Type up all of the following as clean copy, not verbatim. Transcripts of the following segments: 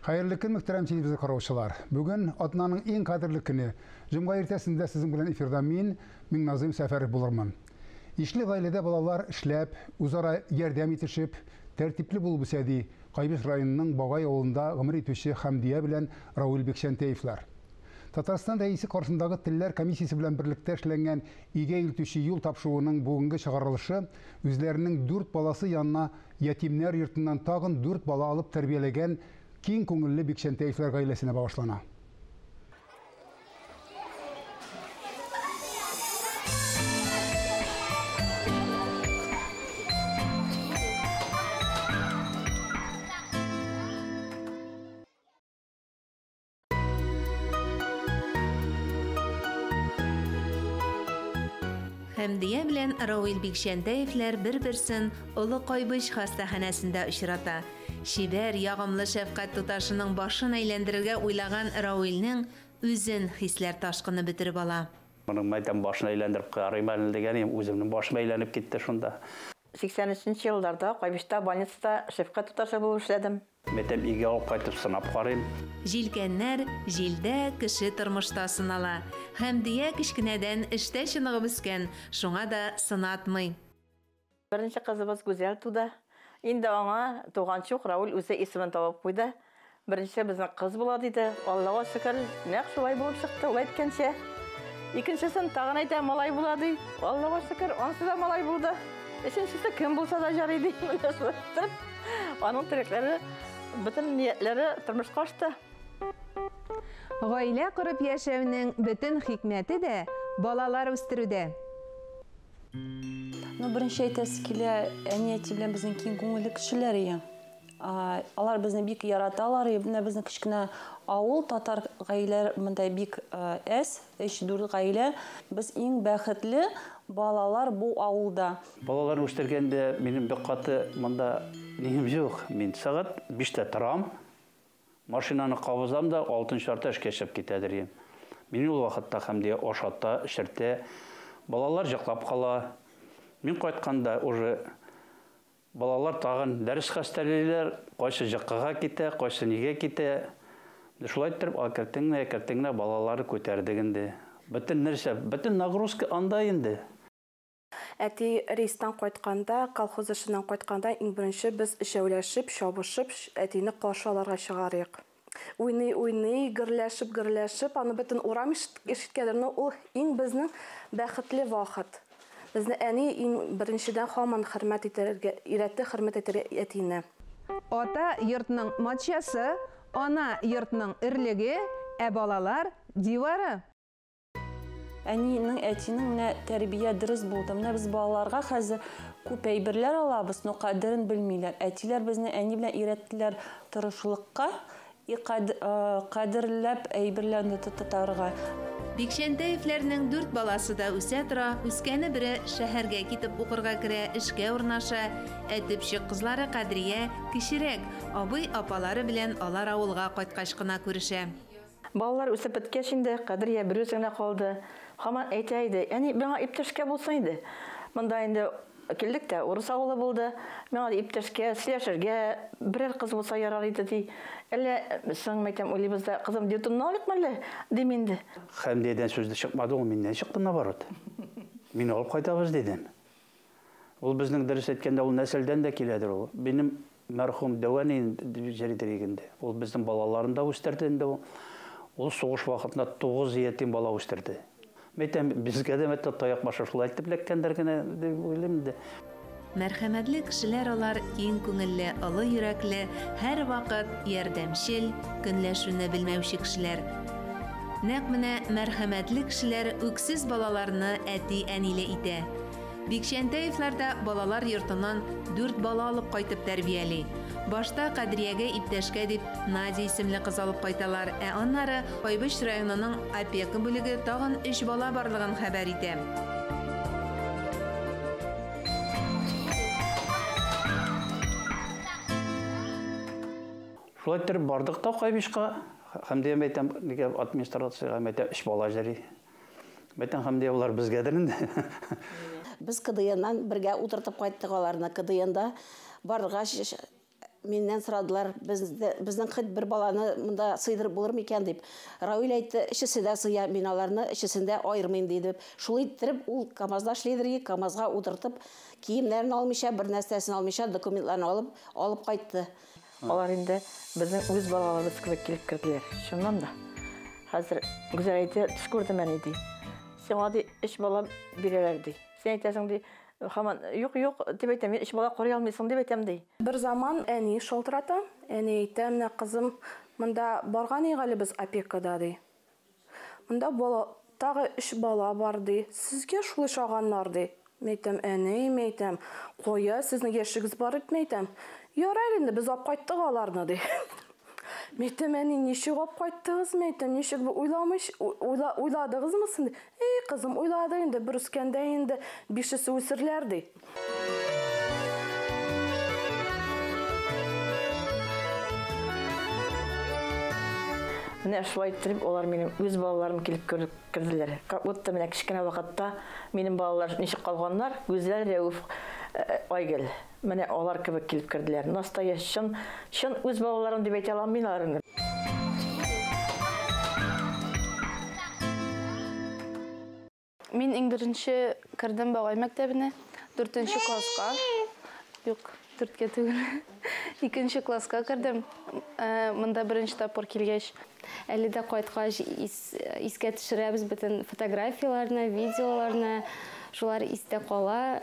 Хәерле көн, мөхтәрәм телевизор караучылар. Бүген атнаның иң кадерле көне. Җомга иртәсендә сезнең белән эфирда мин, Миңназыйм Сәфәров булырмын. Ишле гаиләдә балалар эшләп, үзара ярдәм итешеп, тәртипле булып үсә, ди Кайбыч районының Багай авылында гомер итүче Хәмдия белән Рауил Бикчәнтәевлар. Татарстан Рәисе каршындагы телләр комиссиясе белән берлектә эшләнгән Өйгә илтүче юл тапшыруының бүгенге чыгарылышы үзләренең дүрт баласы янына ятимнәр йортыннан тагын дүрт бала алып тәрбияләгән киң күңелле Бикчәнтәевләр гаиләсенә багышлана. Хәмдия белән Рауил Бикчәнтәевләр бер-берсен Олы Кайбыч хастаханәсендә очрата. Чибәр, ягымлы шәфкать туташының башын әйләндерергә уйлаган Рауилнең үзен хисләр ташкыны бөтереп ала. Моның мәйтәм башын әйләндереп карыйм әле дигән идем, үземнең башым әйләнеп китте шунда. 83 нче елларда Кайбычта больницада шәфкать туташы булып эшләдем. Мәйтәм, өйгә алып кайтып сынап карыйм. Җилкәннәр җилдә, кеше тормышта сынала. Хәмдия кечкенәдән эштә чыныгып үскән, шуңа да сынатмый. Беренче кызыбыз Гүзәл туды. Инде аңа туганчы ук Рауль үзе исемен табып куйды. Беренче безнең кыз була, диде. Аллага шөкер, нәкъ шулай булып чыкты, ул әйткәнчә. Икенчесен тагын әйтә, малай була, ди. Аллага шөкер, анысы да малай булды. Өченчесе кем булса да ярый, ди. Менә шулай итеп, аның теләкләре, бөтен ниятләре тормышка ашты. Гаилә корып яшәүнең бөтен хикмәте дә балалар үстерүдә. Ну, беренче әйтәсе килә, әни әти белән безнең киң күңелле кешеләр ие. Алар безне бик яраталар. Менә безнең кечкенә авыл, татар гаиләләр монда бик әз, өч-дүрт гаилә. Без иң бәхетле балалар бу авылда. Балаларны үстергәндә минем бик каты монда нием юк. Мин сәгать биштә торам, машинаны кабызам да, алтынчы ярты эшкә чыгып китәдер идем. Мин ул вакытта Хәмдия ашата, эчертә. Балалар йоклап кала. Мин кайтканда уже балалар тагын дәрес хәстәрлиләр, кайсы җыккага китә, кайсы нигә китә. Шулай иттереп, әкрен генә, әкрен генә балаларны күтәрдек инде. Бөтен нәрсә, бөтен нагрузка анда инде. Әти рейстан кайтканда, колхоз эшеннән кайтканда, иң беренче без өчәүләшеп, чабышып, әтине каршы алырга чыгарыйк. Уйный-уйный, гөрләшеп, гөрләшеп, аны бөтен урам ишеткәдер, но ул иң безнең бәхетле вакыт. Безне әни иң беренчедән һаман хөрмәт итәргә өйрәтте, хөрмәт итәргә әтине. Ата йортның матчасы, ана йортның өрлеге, ә балалар дивары. Әнинең, әтинең менә тәрбия дөрес булды. Менә без балаларга хәзер күп әйберләр алабыз, но кадерен белмиләр. Әтиләр безне әни белән өйрәттеләр тырышлыкка и кадерләп әйберләрне тотарга. Бикчәнтәевләрнең дүрт баласы да үсә тора, үскәне бере шәһәргә китеп укырга керә, эшкә урнаша. Ә төпчек кызлары Кадрия кечерәк, абый-апалары белән алар авылга кайткач кына күрешә. Балалар үсеп беткәч инде, Кадрия берүзе генә калды. Һаман әйтә иде, әни, миңа иптәшкә булсын иде. Монда инде килдек тә, урыс авылы булды. Миңа иптәшкә, сөйләшергә берәр кыз булса ярар иде, ди. Әллә соң, мәйтәм, уйлыйбыз да, кызым, детдомны алыйкмы әллә, дим инде. Хәмдиядән сүз дә чыкмады, ул миннән чыкты, наоборот. Мин алып кайтабыз, дидем. Ул безнең, дөрес әйткәндә, ул нәселдән дә киләдер ул. Минем мәрхүм дәү әни җөридер инде. Ул безнең балаларын да үстерде инде ул. Ул сугыш вакытында 9 ятим бала үстерде. Мәйтәм, безгә дә мәйтәм, таяк башы шулай итеп эләккәндер генә дип уйлыйм инде. Мәрхәмәтле кешеләр алар, киң күңелле, олы йөрәкле, һәрвакыт ярдәмчел, көнләшүне белмәүче кешеләр. Нәкъ менә мәрхәмәтле кешеләр үксез балаларны әти-әниле итә. Бикчәнтәевләр дә балалар йортыннан дүрт бала алып кайтып тәрбияли. Башта Кадриягә иптәшкә дип Надя исемле кыз алып кайталар, ә аннары Кайбыч районының опека бүлеге тагын өч бала барлыгын хәбәр итә. Шулай иттереп бардык та Кайбычка. Хәмдия әйтәм, нигә администрациягә әйтәм, өч бала җыри. Әйтәм, Хәмдия, улар безгәдер инде. Без КДНнан бергә утыртып кайттык аларны. КДНда баргач, миннән сорадылар, безнең хит бер баланы монда сыйдырып булыр микән дип. Равил әйтте, өчесе дә сыя, мин аларны өчесен дә аермыйм диде. Шулай иттереп, ул КАМАЗда эшлидер, КАМАЗга утыртып, киемнәрен алмыйча, бер нәрсәсен алмыйча, документларын алып кайтты. Алар инде безнең үз балаларыбыз кебек килеп керделәр. Чыннан да. Хәзер Гүзәл әйтә, төш күрдем әни ди. Сиңа ди өч бала бирәләр ди. Син әйтәсең ди, һаман юк, юк дип әйтәм, мин өч бала карый алмыйсың дип әйтәм ди. Бер заман әни шалтырата, әни әйтә, менә кызым, монда барган идек әле без опекада ди. Монда бала, тагы өч бала бар ди. Сезгә шулай шаганнар ди. Мин әйтәм, әни, мин әйтәм, кая сезнең яшегез бар дип мин әйтәм. Ярар инде, без алып кайттык аларны ди. Мин әйтәм, әни, ничек алып кайттыгыз, мин әйтәм, ничек бу уйламыш, уйладыгызмы соң ди. Эй, кызым, уйлады инде, бер үскәндә инде бишесе үсерләр ди. Менә шулай иттереп, алар минем үз балаларым килеп керделәр. Как будто менә кечкенә вакытта минем балалар ничек калганнар, Гүзәл, Рәүф, Айгөл. Менә алар кебек килеп керделәр. Настоящий, чын үз балаларым дип әйтә алам мин аларны. Мин иң беренче кердем Багай мәктәбенә, 4нче класска. Юк, 4кә түгел. 2нче класска кердем. Монда беренче тапкыр килгәч. Әле дә кайткач искә төшерәбез бөтен фотографияләрне, видеоларны. Шулар истә кала.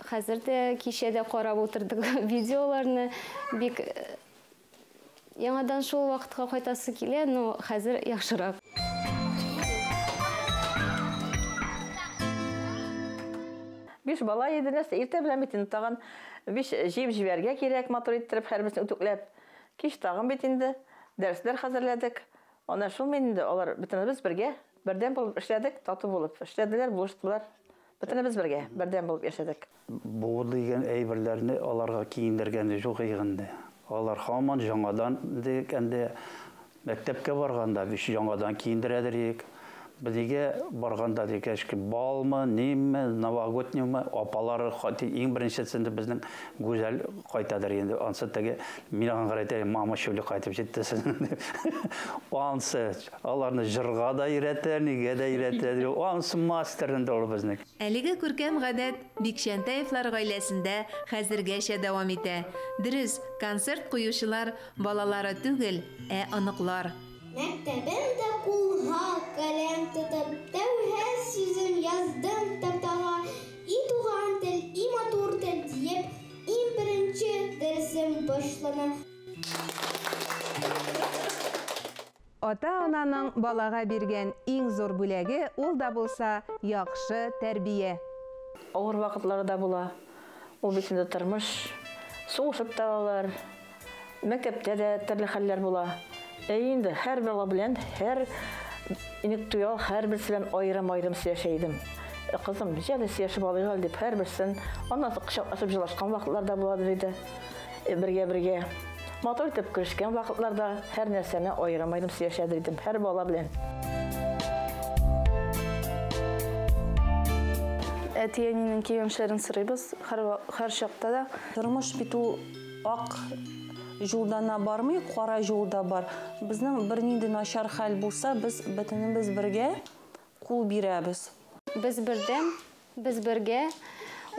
Хәзер дә кичә дә карап утырдык видеоларны. Бик яңадан шул вакытка кайтасы килә, но хәзер яхшырак. Биш бала иде, нәрсә, иртә белән бит инде тагын биш җыеп җибәргә кирәк, матур иттереп, һәрберсен үтүкләп. Кич тагын бит инде дәресләр хәзерләдек. Аннан шул мин инде алар бөтенебез бергә, бердәм булып эшләдек, тату булып эшләделәр, булыштылар. Бөтенебез бергә, бердәм булып яшәдек. Бу дигән әйберләрне аларга киендергән юк инде. Алар һаман яңадан дигәндә мәктәпкә барганда биш яңадан киендерәдер идек. Безгә барганда дигәч, балмы, ниме, новогодниймы, апалары иң беренчесендә безнең Гүзәл кайтадыр инде. Ансы теге мин аңа әйтәм, мама шулай кайтып җитте сезнең дип. Ансы аларны җырга да өйрәтә, нигә дә өйрәтә. Ансы мастер инде ул безнең. Әлеге күркәм гадәт Бикчәнтәевлар гаиләсендә хәзергәчә дәвам итә. Дөрес, концерт куючылар балалары түгел, ә оныклар. Мәктәбемдә кулга каләм тотып, тәүге сүзем яздым тактага. И туган тел, и матур тел диеп, иң беренче дәресем башлана. Ата-ананың балага биргән иң зур бүләге ул да булса яхшы тәрбия. Авыр вакытлары да була. Ул бит инде тормыш. Сугышып та алалар. Мәктәптә дә төрле хәлләр була. Ә инде һәр бала белән, һәр интеллектуал, һәр берсе белән аерым-аерым сөйләшә идем. Кызым, җәле сөйләшеп алыйк әле дип, һәрберсен аннан соң кочаклашып җылашкан вакытлар да буладыр иде. Бергә-бергә матур итеп күрешкән вакытларда һәр нәрсәне аерым-аерым сөйләшәдер идем, һәр бала белән. Әти-әнинең киңәшләрен сорыйбыз һәр чакта да. Тормыш бит ул ак юлдан бармый, кара юлда бар. Безнең бернинди начар хәл булса, без бөтенебез бергә кул бирәбез. Без бердәм, без бергә.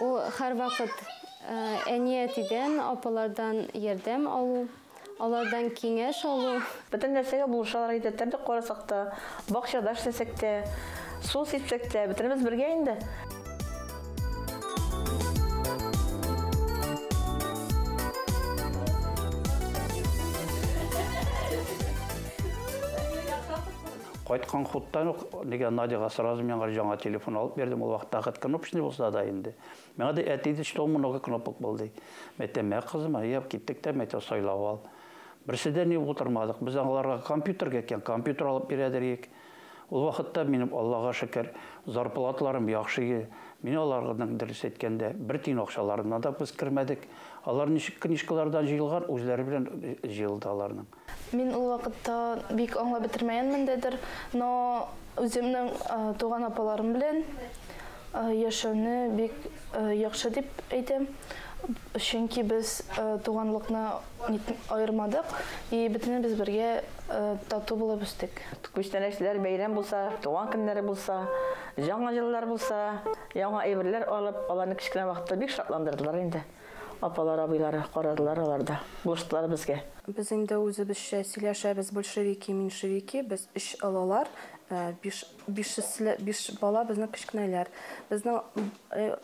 Ул һәрвакыт әни-әтидән, апалардан ярдәм алу, алардан киңәш алу. Бөтен нәрсәгә булышалар иде, тәртип карасак та, бакчада эшләсәк тә, су сипсәк тә, бөтенебез бергә инде. Кайткан хуттан ук нигә Надяга сразу миңа яңа телефон алып бирдем. Ул вакытта хат кнопочный булса да инде. Миңа да әти что много кнопок булды. Мәйтәм, мә кызым, әйәп киттек тә, мәйтәм, сайлап ал. Берсе дә ни утырмадык. Без аңларга компьютер кирәк, компьютер алып бирәдер идек. Ул вакытта минем Аллага шөкер, зарплаталарым яхшы. Мин аларның дөрес әйткәндә бер тиен акчаларына да без кермәдек. Алар ничек книжкалардан җыелган, үзләре белән җыелды аларның. Мин ул вакытта бик аңлап бетермәгәнмендәдер, но үземнең туган апаларым белән яшәүне бик яхшы дип әйтәм. Чөнки без туганлыкны аермадык, и бөтенебез бергә тату булып үстек. Күчтәнәчләр бәйрәм булса, туган көннәре булса, яңа еллар булса, яңа әйберләр алып, аларны кечкенә вакытта бик шатландырдылар инде. Апалар, абыйлары карадылар алар да, булыштылар безгә. Без инде үзебезчә сөйләшәбез, большевики, меньшевики, без өч олылар, биш, бишесе, биш бала безнең кечкенәләр. Безнең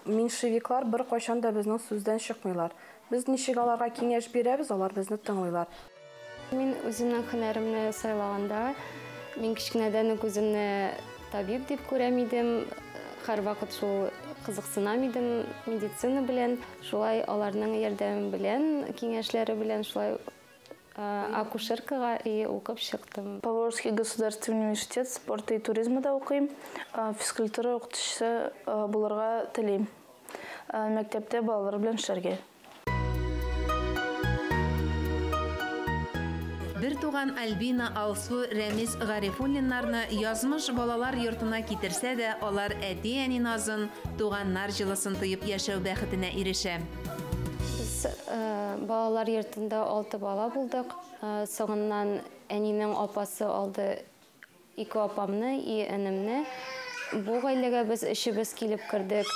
меньшевиклар беркайчан да безнең сүздән чыкмыйлар. Без ничек аларга киңәш бирәбез, алар безне тыңлыйлар. Мин үземнең һөнәремне сайлаганда, мин кечкенәдән үк үземне табиб дип күрәм идем. Һәрвакыт шул кызыксынам идем медицина белән. Шулай аларның ярдәме белән, киңәшләре белән шулай акушеркага и укып чыктым. Поволжский государственный университет спорта и туризма да укыйм. Физкультура укытучысы булырга телим. Мәктәптә балалар белән эшләргә. Бер туган Альбина, Алсу, Рәмис Гарифуллиннарны язмыш балалар йортына китерсә дә, алар әти-әни назын, туганнар җылысын тоеп яшәү бәхетенә ирешә. Без балалар йортында 6 бала булдык. Соңыннан әнинең апасы алды 2 апамны и энемне. Бу гаиләгә без өчебез килеп кердек.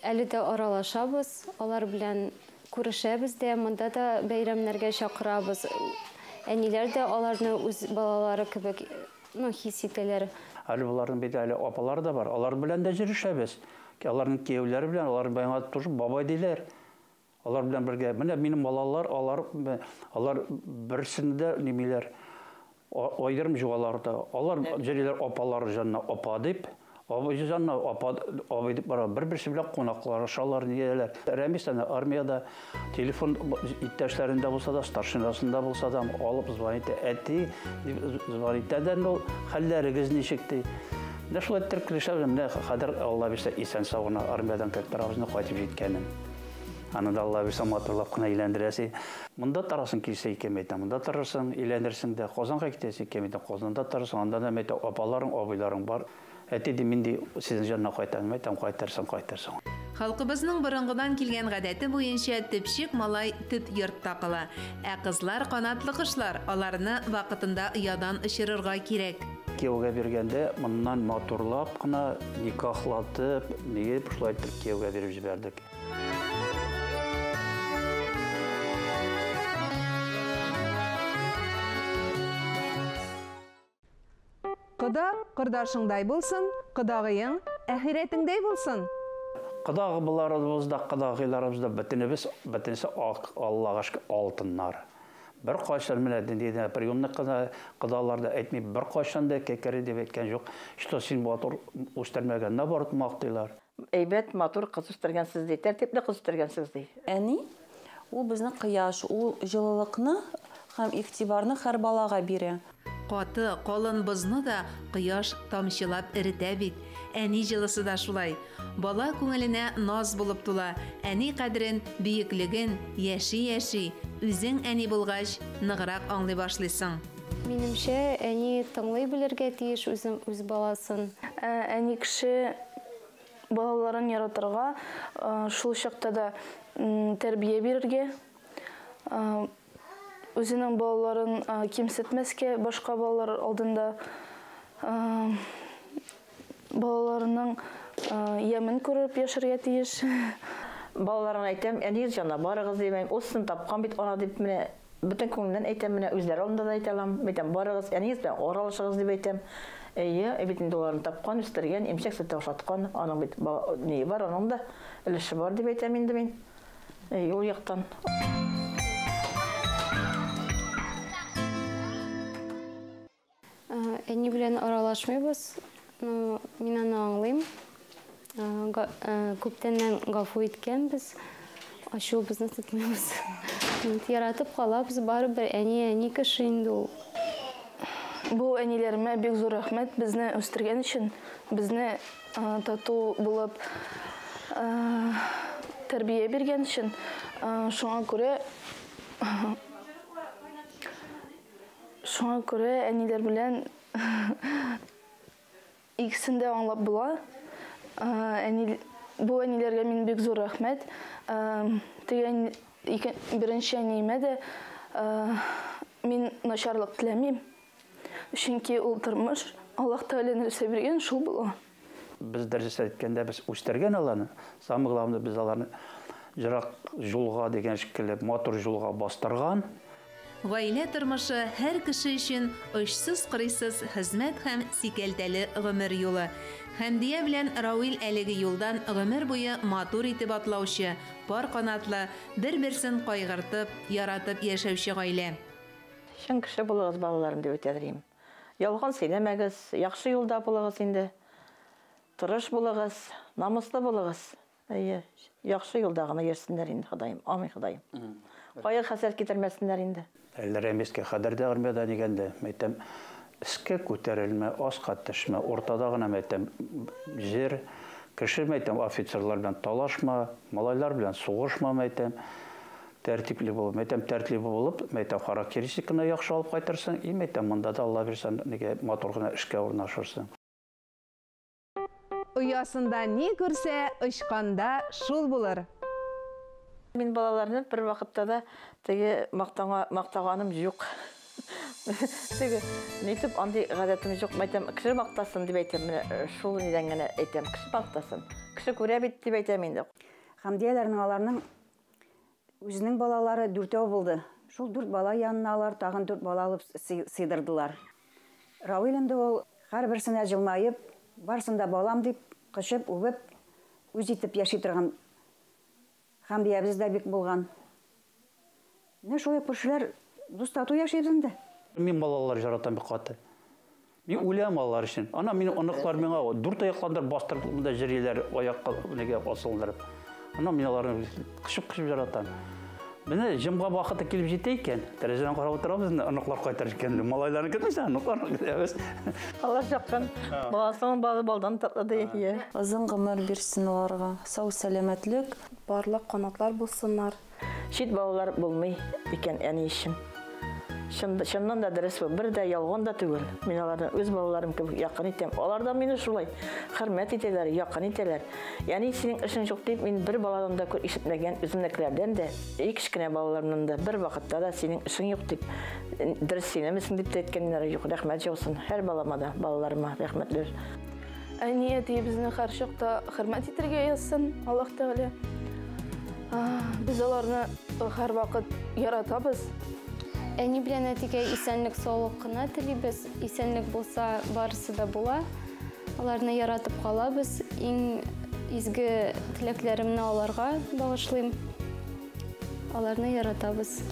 Әле дә аралашабыз, алар белән күрешәбез дә, монда да бәйрәмнәргә чакырабыз. Әниләр дә аларны үз балалары кебек, ну, хис итәләр. Әле буларның бит әле апалары да бар. Алар белән дә йөрешәбез. Аларның кияүләре белән, алар миңа тоже бабай диләр. Алар белән бергә. Менә минем балалар, алар берсендә нимиләр, аерым югалар да. Алар йөриләр апалары җанына апа дип, абый җанына апа, абый дип бара. Бер-берсе белән кунаклашалар, ниләр. Рәмис әнә армиядә телефон иптәшләрендә булса да, старшинасында булса да алып звонит, әти дип звонит итә дә, ул хәлләрегез ничек ди. Менә шулай итеп килешәбез. Менә хәзер Алла бирсә исән сау гына армиядән кереп торабыз, кайтып җиткәнен. Аны да Алла бирсә матурлап кына әйләндерәсе. Монда тарасың килсә икән, әйтәм, монда торырсың, әйләндерсең дә. Казанга китәсе икән, әйтәм, Казанда торырсың, анда да әйтәм, апаларың, абыйларың бар. Әти ди, мин ди, сезнең җанына кайтам, әйтәм, кайтырсың, кайтырсың. Халкыбызның борынгыдан килгән гадәте буенча төпчек малай төп йортта кала. Ә кызлар канатлы кошлар, аларны вакытында оядан очырырга кирәк. Кияүгә биргәндә моннан матурлап кына никахлатып, нигә шулай итеп кияүгә биреп җибәрдек. Кода кордашыңдай булсын, кодагыең әхирәтеңдәй булсын. Кодагыларыбыз да, кодагыйларыбыз да бөтенебез, бөтенесе Аллага шөкер алтыннар. Бер кайчан менә диндә приемный кодалар да әйтми, бер кайчан да кәкәре дип әйткән юк, что син матур үстермәгән, наоборот мактыйлар. Әйбәт матур кыз үстергәнсез ди, тәртипле кыз үстергәнсез ди. Әни, ул безнең кояш, ул җылылыкны һәм игътибарны һәр балага бирә. Каты, калын бозны да кояш тамчылап эретә бит. Әни җылысы да шулай. Бала күңеленә наз булып тула. Әни кадерен, бөеклеген яши-яши, үзең әни булгач, ныграк аңлый башлыйсың. Минемчә, әни тыңлый белергә тиеш үзен, үз баласын. Әни кеше балаларын яратырга, шул чакта да тәрбия бирергә, үзенең балаларын кимсетмәскә, башка балалар алдында, балаларының ямен күреп яшәргә тиеш. Балаларына әйтәм, әниегез янына барыгыз димәм, ул сезне тапкан бит ана дип менә бөтен күңелемнән әйтәм, менә үзләре алдында да әйтә алам. Әйтәм, барыгыз, әниегез белән аралашыгыз дип әйтәм. Әйе, бит инде уларны тапкан, үстергән, имчәк сөте ашаткан, аның бит ние бар, аның да өлеше бар дип әйтәм инде мин. Әйе, ул яктан. Әни белән аралашмыйбыз. Мин аны аңлыйм. Күптәннән гафу иткәнбез. Ачуыбызны тотмыйбыз. Яратып калабыз, барыбер әни, әни кеше инде ул. Бу әниләремә бик зур рәхмәт, безне үстергән өчен, безне тату булып тәрбия биргән өчен. Шуңа күрә әниләр белән икесен дә аңлап була. Әни Бу әниләргә мин бик зур рәхмәт. Теге беренче әниемә дә мин начарлык теләмим. Чөнки ул тормыш, Аллаһ Тәгалә нәрсә биргән, шул була. Без дөрес әйткәндә, без үстергән аларны. Самое главное, без аларны ерак юлга дигән шикелле матур юлга бастырган. Гаилә тормышы һәр кеше өчен очсыз-кырыйсыз хезмәт һәм сикәлтәле гомер юлы. Хәмдия белән Рауил әлеге юлдан гомер буе матур итеп атлаучы, пар канатлы, бер-берсен кайгыртып, яратып яшәүче гаилә. Чын кеше булыгыз, балаларым, дип әйтәдер идем. Ялган сөйләмәгез, яхшы юлда булыгыз инде. Тырыш булыгыз, намуслы булыгыз. Әйе, яхшы юлда гына йөрсеннәр инде, Ходаем. Амин, Ходаем. Кайгы-хәсрәт китермәсеннәр инде. Әле Рәмискә хәдер дә армиядә дигәндә, мәйтәм, өскә күтәрелмә, аска төшмә, уртада гына, мәйтәм, җыр, кеше, мәйтәм, офицерлар белән талашма, малайлар белән сугышма, мәйтәм, тәртипле бул, мәйтәм, тәртипле булып, мәйтәм, характеристиканы яхшы алып кайтырсың, и, мәйтәм, монда да Алла бирсә, нигә матур гына эшкә урнашырсың. Оясында ни күрсә, очканда шул булыр. Мин балаларны бер вакытта да теге мактаңа мактаганым юк. Теге нитеп андый гадәтем юк. Әйтәм, кеше мактасын дип әйтәм, менә шул нидән генә әйтәм, кеше мактасын. Кеше күрә бит дип әйтәм инде. Хәмдияләрнең аларның үзенең балалары дүртәү булды. Шул дүрт бала янына алар тагын дүрт бала алып сыйдырдылар. Равил инде ул һәрберсенә җылмаеп, барысын да балам дип, кочып, үбеп, үз итеп яши торган Хәмдиябез дә бик булган. Менә шулай күршеләр дус-тату яшибез инде. Мин балалар яратам бик каты. Мин үләм алар өчен. Ана минем оныклар миңа дүрт аякландырып бастырып монда җөриләр, аякка нигә асылдырып. Ана мин аларны кочып-кочып яратам. Менә җомга вакыты килеп җитә икән, тәрәзәдән карап утырабыз инде, оныклар кайтыр икән. Малайларны көтмисең, оныкларны көтәбез. Алар чаккан баласының балы балдан татлы ди. Озын гомер бирсен аларга, сау-сәламәтлек. Барлык канатлар булсыннар. Чит балалар булмый икән әни өчен. Чын, чыннан да дөрес бу, бер дә ялган да түгел. Мин аларны үз балаларым кебек якын итәм. Алар да мине шулай хөрмәт итәләр, якын итәләр. Әни, синең эшең юк дип, мин бер баладан да ишетмәгән, үземнекеләрдән дә, и кечкенә балаларымнан да бер вакытта да синең эшең юк дип, дөрес сөйләмисең дип тә әйткәннәре юк. Рәхмәт яусын һәр балама да, балаларыма рәхмәтләр. Әни, әтиебезне һәрчакта хөрмәт итәргә язсын, Аллаһ Тәгалә. Без аларны һәрвакыт яратабыз. Әни белән әтигә исәнлек, саулык кына телибез. Исәнлек булса, барысы да була. Аларны яратып калабыз. Иң изге теләкләремне аларга багышлыйм. Аларны яратабыз.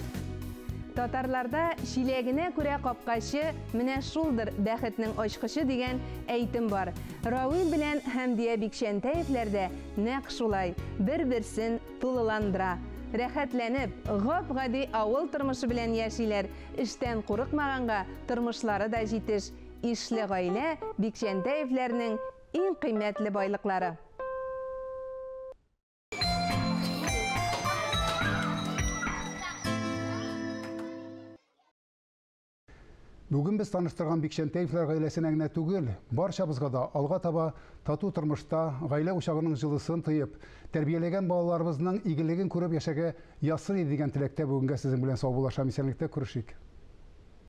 Татарларда чиләгенә күрә капкачы, менә шулдыр бәхетнең ачкычы дигән әйтем бар. Равил белән Хәмдия Бикчәнтәевләр дә нәкъ шулай, бер-берсен тулыландыра. Рәхәтләнеп, гап-гади авыл тормышы белән яшиләр. Эштән курыкмаганга тормышлары да җитеш. Ишле гаилә Бикчәнтәевләрнең иң кыйммәтле байлыклары. Бүген без таныштырган Бикчәнтәевләр гаиләсенә генә түгел, барчабызга да алга таба тату тормышта гаилә учагының җылысын тоеп, тәрбияләгән балаларыбызның игелеген күреп яшәргә язсын иде дигән теләктә бүгенгә сезнең белән саубуллашам. Исәнлектә күрешик.